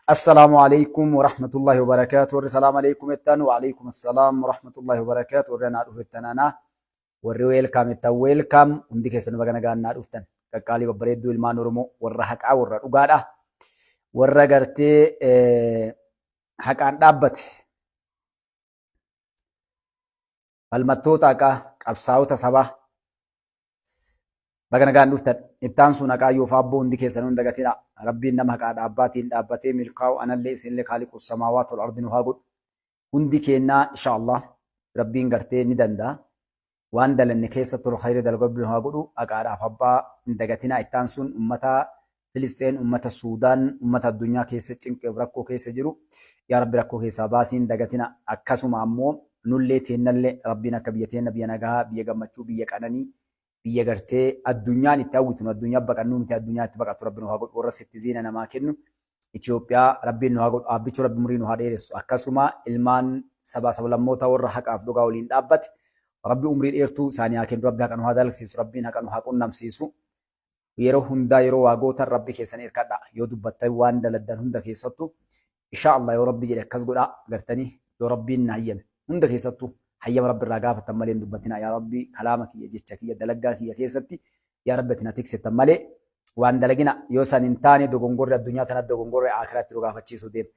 Assalaamu alaikum warahmatullahi wabarakaatu. Warri salaam alaikum jettan, wa alaikum assalaam warahmatullahi wabarakaatu. Warri anaa dhufettan anaa, warri welcome jettan welcome. Hundi keessan baga nagaan naa dhuftan. Qaqqaalii babbareedduu ilmaan Oromoo, warra haqaa, warra dhugaadha. Warra gartee haqaan dhaabbate. Falmattoota haqaa, qabsaa'ota sabaa. Baga nagaan dhuftan. Ittaan sun haqaa yoo faabboo hundi keessanuu hin dagatina. Rabbiin nama haqaa dhaabbaatiin dhaabbatee milkaa'u anallee isinillee kaaliqu samaawaat wal ardi nu haa godhu. Hundi keennaa insha Allah Rabbiin gartee ni danda'a. Waan dalanne keessatti ol khayri dalagu Rabbi nu haa godhu. Haqaadhaaf abbaa hin dagatina. Ittaan sun ummata Filisxeen, ummata Suudaan, ummata addunyaa keessa cinqeef rakkoo keessa jiru. Yaa Rabbi, rakkoo keessaa baasii hin dagatina. Akkasuma ammoo nullee teennallee Rabbiin akka biyya teenna biyya nagaa, biyya gammachuu, biyya qananii, biyya gartee addunyaan itti hawwitu, nu addunyaa baqannuu miti, addunyaa itti baqattu Rabbi nu haa godhu. Warra sitti ziina namaa kennu Itoophiyaa Rabbiin nu haa godhu. Aabbichuu Rabbi umurii nu haa dheeressu. Akkasuma ilmaan sabaa sablammoota warra haqaaf dhugaa waliin dhaabbate Rabbi umrii dheertuu isaanii haa kennu. Rabbi haqa nu haa dalagsiisu. Rabbiin haqa nu haa qunnamsiisu. Yeroo hundaa yeroo waa gootan Rabbi keessan irkadha. Yoo dubbattan, waan daladdan hunda keessattuu, insha Allah, yoo Rabbi jedhe akkas godha gartanii, yoo Rabbiin na hayyame, hunda keessattuu hayyama Rabbi irraa gaafatan malee hin dubbatina. Yaa Rabbi, kalaama kiyya, jecha kiyya, dalaggaa kiyya keessatti yaa Rabbi ati na tiksettan malee waan dalagina. Yoo san hin taane dogongorri addunyaa tanatti, dogongorri aakiratti nu gaafachiisuu deema.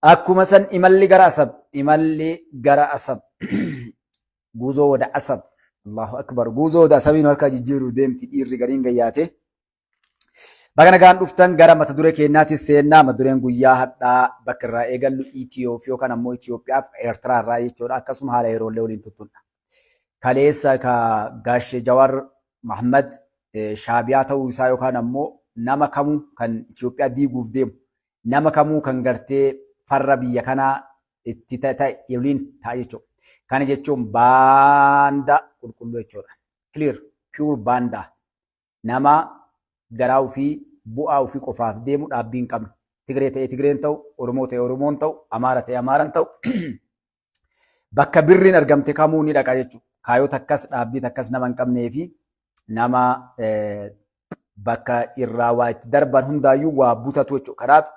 Akkuma san imalli gara Asab, imalli gara Asab, guuzoo wada Asab, Allahu akbar, guuzoo wada Asabiin harkaa jijjiiruuf deemti dhiirri gariin gayyaate. Baga nagaan dhuftan. Gara mata duree keenyaatis seennaa. Mata dureen guyyaa hadhaa bakka irraa eegallu Itiyoof yookaan ammoo Itiyoophiyaaf Eertiraa irraa jechuudha. Akkasuma haala yeroollee waliin tuttuudha. Kaleessa ka Gaashee Jawaar Mahammad Shaabiyaa ta'uu isaa yookaan ammoo nama kamuu kan Itiyoophiyaa diiguuf deemu, nama kamuu kan gartee farra biyya kanaa itti ta'e waliin ta'a jechuudha. Kana jechuun baanda qulqulluu jechuudha. Clear, pure baanda. Nama garaa ofii, bu'aa ofii qofaaf deemu, dhaabbii hin qabne. Tigree ta'ee Tigreen ta'u, Oromoo ta'ee Oromoon ta'u, Amaara ta'ee Amaaran ta'u, bakka birriin argamte kamuu ni dhaqa jechuudha. Kaayoo takkas, dhaabbii takkas nama hin qabnee fi nama bakka irraa waa itti darban hundaayyuu waa butatu jechuudha. Kanaaf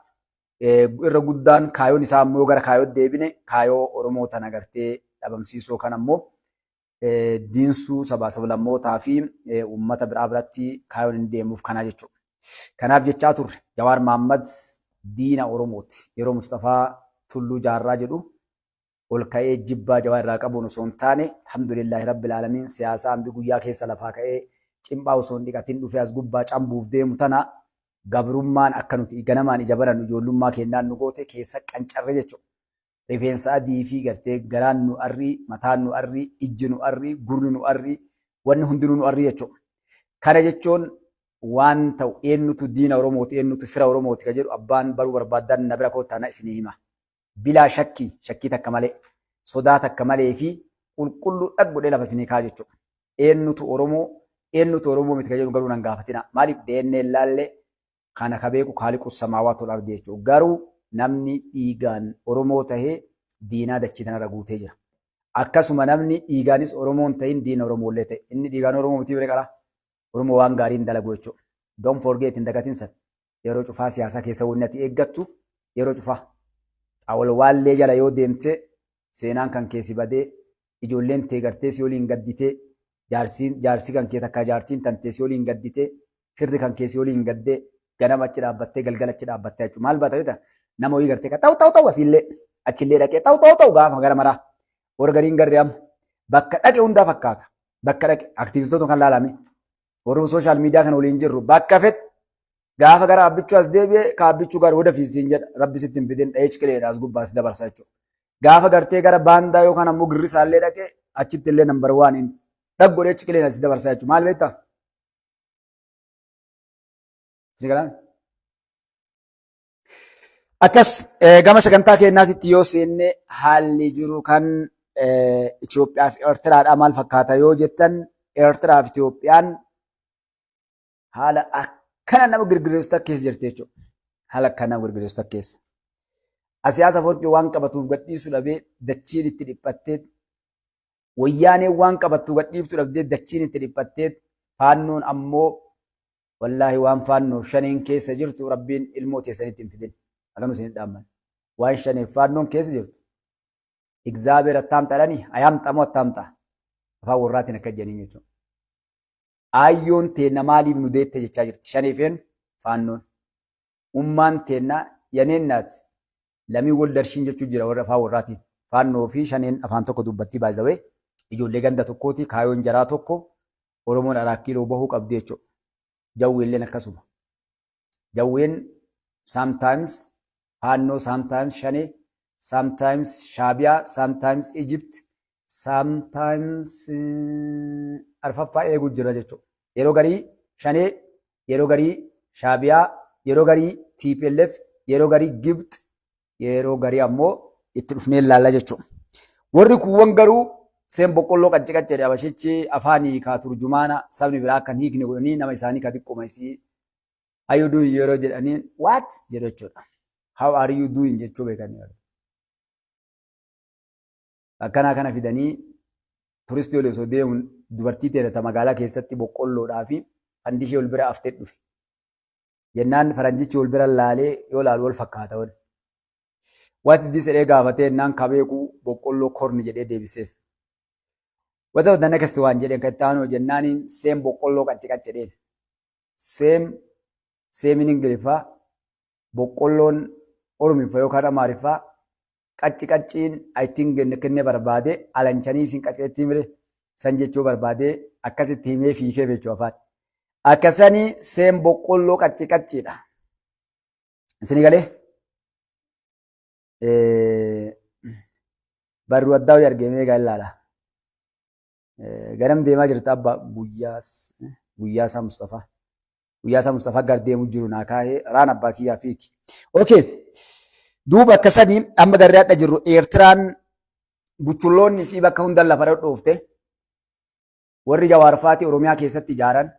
irra guddaan kaayoon isaa ammoo, gara kaayoo deebine, kaayoo Oromoo tana gartee dhabamsiisuu kan ammoo diinsuu sabaa sablammootaa fi uummata biraa biratti kaayoon hin deemuuf kanaa jechuudha. Kanaaf jechaa turre, Jawaar Mahaammad diina Oromooti. Yeroo Mustafaa Tulluu Jaarraa jedhu ol ka'ee jibbaa Jawaar irraa qabuun osoo hin taane, alhamdulillaahi rabbil aalamiin, siyaasaa hambi guyyaa keessa lafaa ka'ee cimphaa osoo hin dhiqatin dhufee as gubbaa cambuuf deemu tana, gabrummaan akka nuti ganamaan ija barannu ijoollummaa kennaan nu goote keessa qancarre jechuudha. Rifeensa adii fi gartee garaan nu arrii, mataan nu arrii, ijji nu arrii, gurri nu arrii, wanni hundinuu nu arrii jechuudha. Kana jechuun waan ta'u eenyutu diina Oromooti, eenyutu fira Oromooti ka jedhu abbaan baruu barbaaddan na bira koottaa, na isinii hima. Bilaa shakkii, shakkii takka malee, sodaa takka malee fi qulqulluu dhag godhee lafa isinii kaa jechuudha. Eenyutu Oromoo, eenyutu Oromoo miti ka jedhu garuu nan gaafatina. Maaliif DNA laallee kana ka beeku kaaliqu samaawaat wal ardi jechuudha. Garuu namni dhiigaan Oromoo tahee diinaa dachii tanarra guutee jira. Akkasuma namni dhiigaanis Oromoo hin ta'in diina Oromoollee ta'e. Inni dhiigaan Oromoo miti bire qara. Oromoo waan gaarii hin dalagu jechuudha. Don't forget, hin dagatin san. Yeroo cufaa siyaasaa keessa wanni ati eeggattu, yeroo cufaa xawalwaallee jala yoo deemte, seenaan kan keessi badee, ijoolleen tee gartee si waliin gadditee, jaarsiin jaarsi kan kee takkaa jaartiin tantee si waliin gadditee, firri kan kee si waliin gaddee, ganama achi dhaabbattee, galgala achi dhaabbattee jechuudha. Maal baata beektaa? Nama wayii gartee ta'u ta'u ta'u asiillee achillee dhaqee ta'u ta'u ta'u gaafa gara maraa warra gariin garree amma bakka dhaqe hundaa fakkaata. Bakka dhaqe aktiivistoota kan laalame, warri social media kana waliin jirru, bakka fedhe gaafa gara abbichuu as deebi'e, ka abbichuu gara wada fiisiin jedha, Rabbi sitti hin fidin, dha'ee ciqileedha as gubbaa si dabarsa jechuudha. Gaafa gartee gara baandaa yookaan ammoo girrisaallee dhaqe, achitti illee number one hin dhag godhee ciqileen as dabarsa jechuudha. Maal beektaa? Isin galaan? Akkas gama sagantaa keenyaatitti yoo seenne, haalli jiru kan Itoophiyaa fi Eertiraadhaa maal fakkaata yoo jettan, Eertiraa fi Itoophiyaan haala akkana nama girgireessu takka keessa jirti jechuudha. Haala akkana nama girgireessu takka keessa. Asiyaasa Afawarqii waan qabatuuf gadhiisuu dhabee dachiin itti dhiphattee, Wayyaaneen waan qabattu gadhiiftuu dhabdee dachiin itti dhiphattee, Faannoon ammoo wallaahi waan Faannoof Shaneen keessa jirtu Rabbiin ilmoo teessanitti hin fidin. Akkanu isin dhaamman. Waan shaneef faannoon keessa jirtu. Egzaabeer attaamxaadhani ayaamxamoo attaamxa. Afaan warraatiin akka jedhanii jechuudha. Aayyoon teenna maaliif nu deette jechaa jirti. Shaneefeen faannoon. Ummaan teenna yaneennaati. Lamii wal darshiin jechuu jira warra afaan warraatiin. Faannoo fi shaneen afaan tokko dubbattii baay'isawee ijoollee ganda tokkooti, kaayoon jaraa tokko, Oromoon Araat Kiiloo bahuu qabdi jechuudha. Jawweelleen akkasuma. Jawween sometimes faannoo, sometimes shanee, sometimes Shaabiyaa, sometimes Egypt, sometimes arfaffaa eeguu jira jechuudha. Yeroo garii shanee, yeroo garii Shaabiyaa, yeroo garii TPLF, yeroo garii Gibx, yeroo garii ammoo itti dhufnee ilaalla jechuudha. Warri kuuwwan garuu seen boqqolloo qacci qacci jedhe abashichi afaanii kaa turjumaana sabni biraa akka hin hiikne godhanii nama isaanii ka xiqqooma isii "How you doing?" yeroo jedhanii "What?" jedhu jechuudha. "How are you doing?" jechuu beekanii. Akkanaa kana fidanii turistii olii osoo deemuun dubartii teerata magaalaa keessatti boqqolloodhaa fi fandishee wal bira aftee dhufe. Jennaan faranjichi wal bira laalee yoo laalu wal fakkaata wal. "What is this?" jedhee gaafatee jennaan kabeeku boqqolloo korni jedhee deebiseef. "What of the next one?" jedheen, kan itti aanu jennaaniin same boqqolloo qacci qacci jedheen. Same sameiin Ingiliffaa, boqqolloon Oromiffa yookaan Amaariffaa, qacci qacciin I think kennee barbaade alanchanii isin qacceetti mire san jechuu barbaade akkasitti himee fiikee jechuu afaan. Akkasanii same boqqolloo qacci qacciidha. Isin galee? Barruu addaa argamee egaa ilaala. Ganam deemaa jirta abbaa Guyyaasaa Mustafaa. Guyyaasaa Mustafaa gar deemu jiru naa kaahee raan abbaa kiyyaa fiiki. Okay. Duuba akkasanii amma garri hadha jirru Eertiraan buchulloonni isii bakka hundan lafa dhodhoofte. Warri Jawaarfaati Oromiyaa keessatti ijaaran.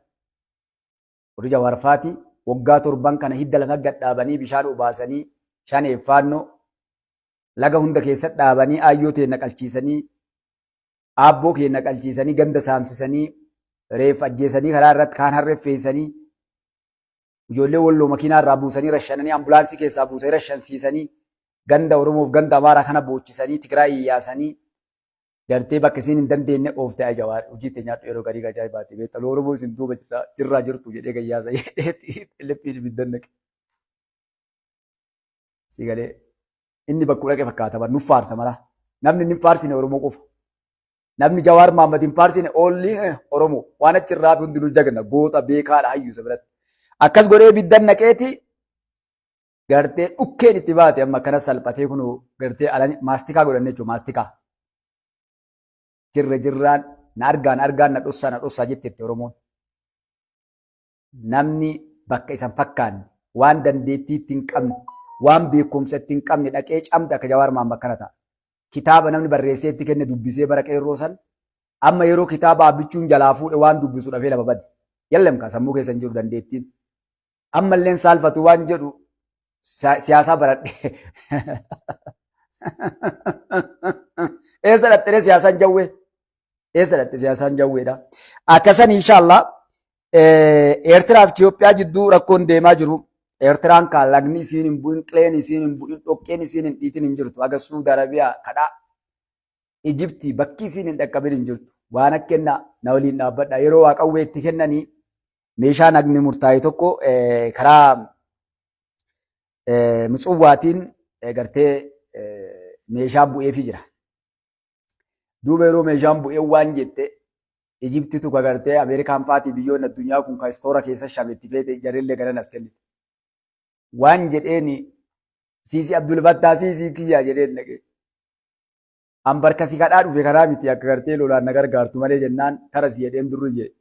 Warri Jawaarfaati waggaa 7 kana hidda lafa gadhaabanii bishaan obaasanii shaneef faannoo laga hunda keessa dhaabanii aayyoo teenna qalchiisanii, aabboo keenya qalchiisanii, ganda saamsisanii, reef ajjeesanii, karaa irratti kaan harreeffeessanii, ijoollee Walloo makiinaa irraa buusanii rashananii, ambulaansii keessaa buusanii rashansiisanii, ganda Oromoof ganda Amaaraa kana boochisanii, Tigraay iyyaasanii gartee bakka isiin hin dandeenye oofte. Ay Jawaar, hojii itti nyaadhu yeroo garii ajaa'ibaati beektaa, Oromoo isin duuba jirraa jirtu jedhee gayyaasa jedheetti laffiin ibiddan naqe. Si galee inni bakkuu dhaqe fakkaata bar nuuf faarsa mara. Namni inni faarsine Oromoo qofa. Namni Jawaar Mahammad hin faarsine oolli Oromoo waan achirraa fi hundinuu jagna goota beekaadha hayyuu isa biratti. Akkas godhee ibiddan naqeeti gartee dhukkeen itti baate. Amma akkana salphatee kun gartee maastikaa godhanne jechuudha, maastikaa. Jirra jirraan na argaan argaan, na dhossaa na dhossaa jetteetti Oromoon. Namni bakka isan fakkaanne, waan dandeettii itti hin qabne, waan beekumsa itti hin qabne dhaqee cambe akka Jawaar Mahammad kana ta'a. Kitaaba namni barreessee itti kenne dubbisee bara qeerroo san amma yeroo kitaaba abbichuun jalaa fuudhe waan dubbisu dhabee lafa bade. Yallam kaa sammuu keessa hin jiru dandeettiin. Ammalleen saalfatu waan jedhu siyaasaa baradhe. Eessa dhattee siyaasaan jawwee? Eessa dhatte siyaasaan jawweedha? Akkasan inshaallah Eertiraa fi Itoophiyaa jidduu rakkoon deemaa jiru. Eertiraan kaan lagni isiin hin bu'in, qileen isiin hin bu'in, dhoqqeen isiin hin dhiitin hin jirtu. Haga Suudi Arabiyaa kadhaa Ijiptii bakki isiin hin dhaqqabin hin jirtu. Waan akka kennaa na waliin dhaabbadha. Yeroo waa qawwee itti kennanii meeshaan hagni murtaa'e tokko karaa Mutsuwwaatiin gartee meeshaa bu'eefii jira. Duuba yeroo meeshaan bu'ee waan jette Ijiptitu ka gartee Ameerikaan faatii biyyoonni addunyaa kun ka istoora keessa shametti feete jarillee garan as kennite. Waan jedheeni Siisii Abdul Fattaa Siisii kiyyaa jedheen dhaqee. An barka si kadhaa dhufe karaa miti akka gartee lolaan na gargaartu malee jennaan tarasi jedheen durriyyee.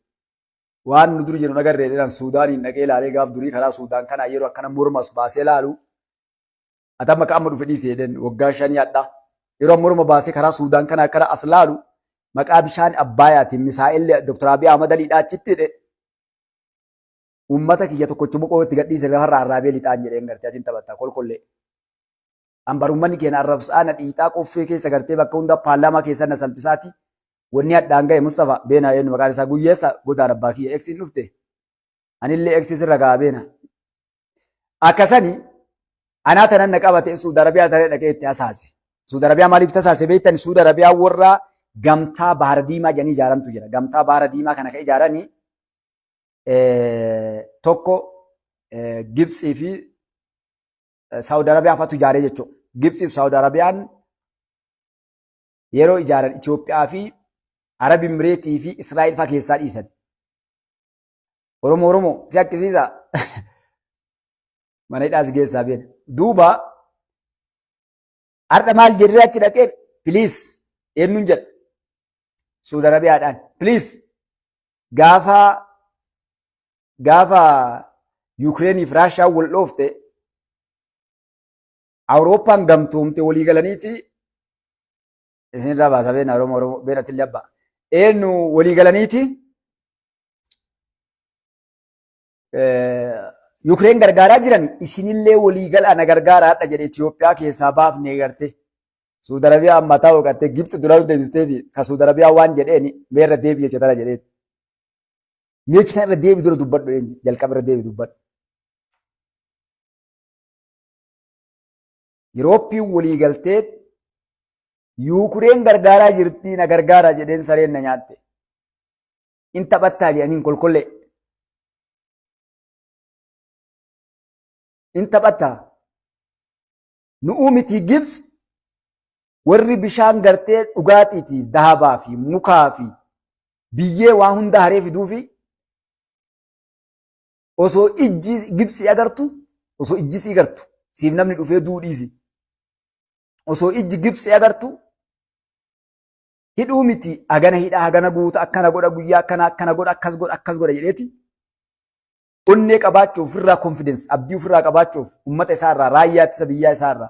Waan nu dur jedhu nagarree jedhan Suudaaniin dhaqee ilaalee gaaf durii karaa Suudaan kanaa yeroo akkana mormas baasee laalu ati amma amma dhufe dhiise jedheen waggaa 5 hadhaa. Yeroo morma baasee karaa Suudaan kanaa akkana as laalu maqaa bishaan Abbaayaatiin misaa'elli Dr. Abiy Ahmad Aliidhaa achitti hidhe uummata kiyya tokkochuma qootti gadhiise lafarraa arraabee lixaan jedheen gartee atiin taphattaa kolkollee. Ambar uummanni keenya arrabsaa na dhiixaa qoffee keessa gartee bakka hunda paarlaamaa keessa na salphisaati. Wanni hadhaan ga'e Mustafa beenaa eenyu maqaan isaa Guyyeessa godaan abbaa kiyya eksiin dhufte. Anillee eksii sirra ga'a beena. Akkasani Anaa tanan na qabate Suudi Arabiyaa tana dhaqee itti hasaase. Suudi Arabiyaa maaliif tasaase beektan? Suudi Arabiyaa warra gamtaa Bahara Diimaa jedhanii ijaarantu jira. Gamtaa Bahara Diimaa kana kan ijaaranii tokko Gibxii fi Saudi Arabiyaa fa'atu ijaaree jechuudha. Gibxii fi Saudi Arabiyaan yeroo ijaaran Itoophiyaa fi Arab Imireetii fi Israa'el fa'aa keessaa dhiisan. Oromoo Oromoo si akkisiisa. Mana hidhaa si geessaa beena. Duuba har'a maal jedhee achi dhaqee please eenyuun jedha. Suudi Arabiyaadhaan please gaafa Yukireeniif Raashaan wal dhoofte, Awurooppaan gamtoomte walii galaniiti isinirraa baasa beena. Oromoo Oromoo beenatti illee abbaa. Eenyu walii galaniiti Yukireen gargaaraa jiran, isinillee walii galaa na gargaaraadha jedhe. Itoophiyaa keessaa baafnee garte. Suudi Arabiyaa mataa hooqattee Gibxi dura deebistee fi ka Suudi Arabiyaa waan jedheen meerra deebi jecha tana jedheen. Meechi kana irra deebi dura dubbadhu, jalqaba irra deebi dubbadhu. Yurooppii walii galtee Yukureen gargaaraa jirti, na gargaaraa jedheen, sareen na nyaatte. In taphattaa jedhaniin kolkollee. In taphattaa. Nu'uu miti, Gibs warri bishaan gartee dhugaatiitiif dahabaa fi mukaa fi biyyee waa hunda haree fiduu fi osoo ijji Gibsii agartu, osoo ijji sii gartu, siif namni dhufee du'uu dhiisi. Osoo ijji Gibsii agartu hidhuu miti, hagana hidha, hagana guuta, akkana godha, guyyaa akkana akkana godha, akkas godha, akkas godha jedheeti onnee qabaachuuf, ofirraa confidence, abdii ofirraa qabaachuuf, ummata isaarraa, raayyaa ittisa biyyaa isaarraa,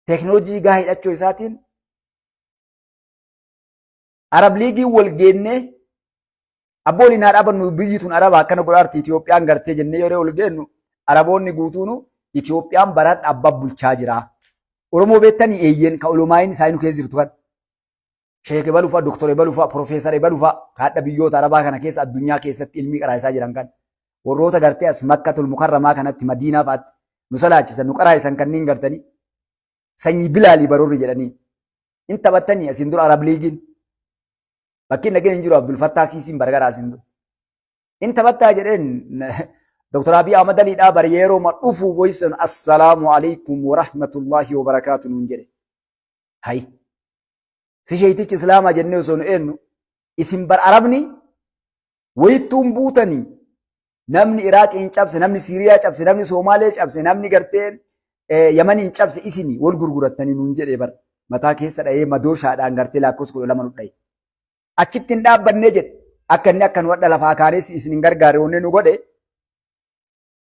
teekinooloojii gahaa hidhachuu isaatiin Arab League wal geennee abbooliin haa dhaabannu, biyyi tun Araba akkana godhaarti Itoophiyaan gartee jennee yeroo wal geennu, Araboonni guutuunu Itoophiyaan baraan abbaa bulchaa jira. Oromoo beektanii eeyyeen ka olomaayin isaanii nu keessa jirtu kan. Sheek ebaluu fa'a, Doktor ebaluu fa'a, Profeesar ebaluu fa'a kaadha biyyoota Arabaa kana keessa addunyaa keessatti ilmii qaraa'isaa jiran kan. Warroota gartee as Makkatul Mukarramaa kanatti, Madiinaa fa'aatti nu salaachisan, nu qaraa'isan kanneen gartanii sanyii Bilaalii baroorri jedhanii. In taphattanii asiin dura Arab League iin. Bakki hin dhageen hin jiru, Abdul Fattaa Siisiin bargara asiin dura. In taphattaa jedheen Dr. Abiy Ahmad Aliidhaa bar yeroo ma dhufuuf waysan assalaamu alaikum wa rahmatullahi wa barakaatu nuun jedhe. Hay. Si sheeytichi Islaamaa jennee osoo nu eenyu isin bar Arabni wayittuun buutanii, namni Iraaqiin cabse, namni Siiriyaa cabse, namni Soomaalee cabse, namni gartee Yamaniin cabse isini wal gurgurattanii nuun jedhee bar mataa keessa dha'ee madooshaadhaan gartee lakkoofsa 12 nu dha'e. Achitti hin dhaabbannee jedhe, akka inni akka nu hadha lafaa kaanes isin hin gargaare onnee nu godhe.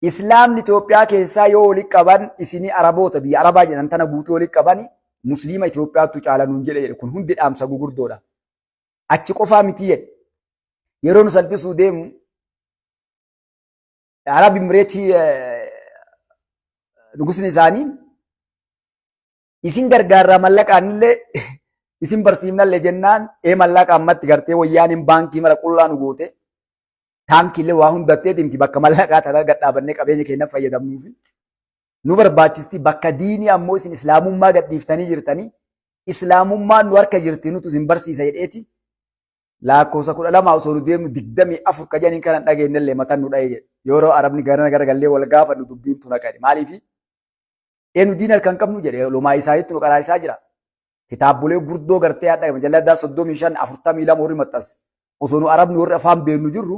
Islaamni Itoophiyaa keessaa yoo walitti qaban, isinii Araboota biyya Arabaa jedhan tana guutuu walitti qaban, Musliima Itoophiyaattu caala nuun jedhe jedhe. Kun hundi dhaamsa gugurdoodha. Achi qofaa miti jedhe. Yeroo nu salphisuu deemu Arab Imireetii nugusni isaanii isin gargaarraa, mallaqaan illee isin barsiifnallee jennaan, ee mallaqa ammatti gartee wayyaaniin baankii mara qullaa nu goote, taankiillee waa hundattee deemti, bakka mallaqaa tana gad dhaabannee qabeenya keenya fayyadamnuufi nu barbaachisti, bakka diinii ammoo isin islaamummaa gadhiiftanii jirtanii, islaamummaan nu harka jirti, nutu isin barsiisa jedheeti lakkoofsa 12 osoo nu deemnu 24 ka jedhaniin kana dhageenyallee mataan nu dha'ee jedhe. Yeroo Arabni gara garagallee wal gaafannu dubbiin tun haqani. Maaliifi eenyu diin harka hin qabnu jedhe, lomaa isaaniitti nu qaraa'isaa jira. Kitaabolee gurdoo gartee hadha majalladdaa 35, 42 warri maxxanse. Osoo nu Arabni warri afaan beeknu jirru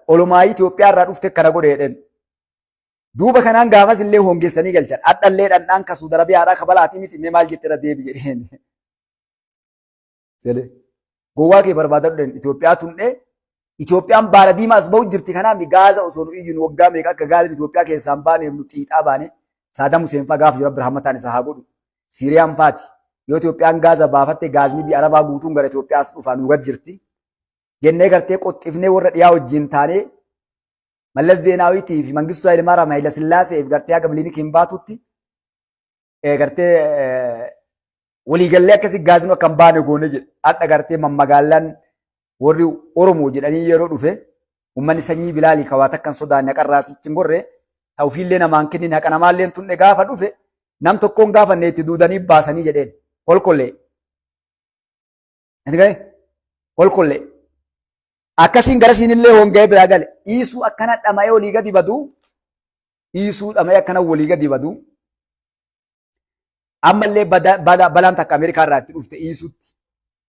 olomaayii Itoophiyaa irraa dhufte kana godhe jedheen. Duuba kanaan gaafas illee hongeessanii galchan. Hadhallee dhandhaan ka Suudi Arabiyaadhaa kabalaatii miti, mee maal jette irra deebi jedheen. Sele. Gowwaa kee barbaadadhu dheen Itoophiyaa tundhee Itoophiyaan baala diimaas bahu jirti, kanaaf Gaaza osoo nu iyyinu waggaa meeqa akka Gaazni Itoophiyaa keessaan baaneef nu xiixaa baane. Saadam Huseen fa'aa gaafa jiru Rabbi rahmataan isa haa godhu. Siiriyaan faati yoo Itoophiyaan Gaaza baafatte Gaazni biyya Arabaa guutuun gara Itoophiyaas dhufaa nu gad jirti. Jennee gartee qoxxifnee warra dhiyaa wajjin taanee Mallas Zeenaawiitii fi Mangistuu Hayilemaariyaam Hayila Sillaaseef gartee haga Miliinikiin baatutti gartee waliigallee akkasii gaaznu akka hin baane goone jedhe. Hadha gartee mammagaalaan warri Oromoo jedhanii yeroo dhufe uummanni sanyii Bilaalii kawaa takka hin sodaanne, haqarraa sichi hin gorre. Ta ofiillee namaan kennin haqa namaallee hin tunne gaafa dhufe nam tokkoon gaafanne itti duudanii baasanii jedheen. Kolkollee. Inni gahe kolkollee. Akkasiin garasiin illee honga'ee biraa gale. Dhiisuu akkana dhama'ee olii gadi badu. Dhiisuu dhama'ee akkana walii gadi badu. Ammallee balaan takka Ameerikaa irraa itti dhufte dhiisutti.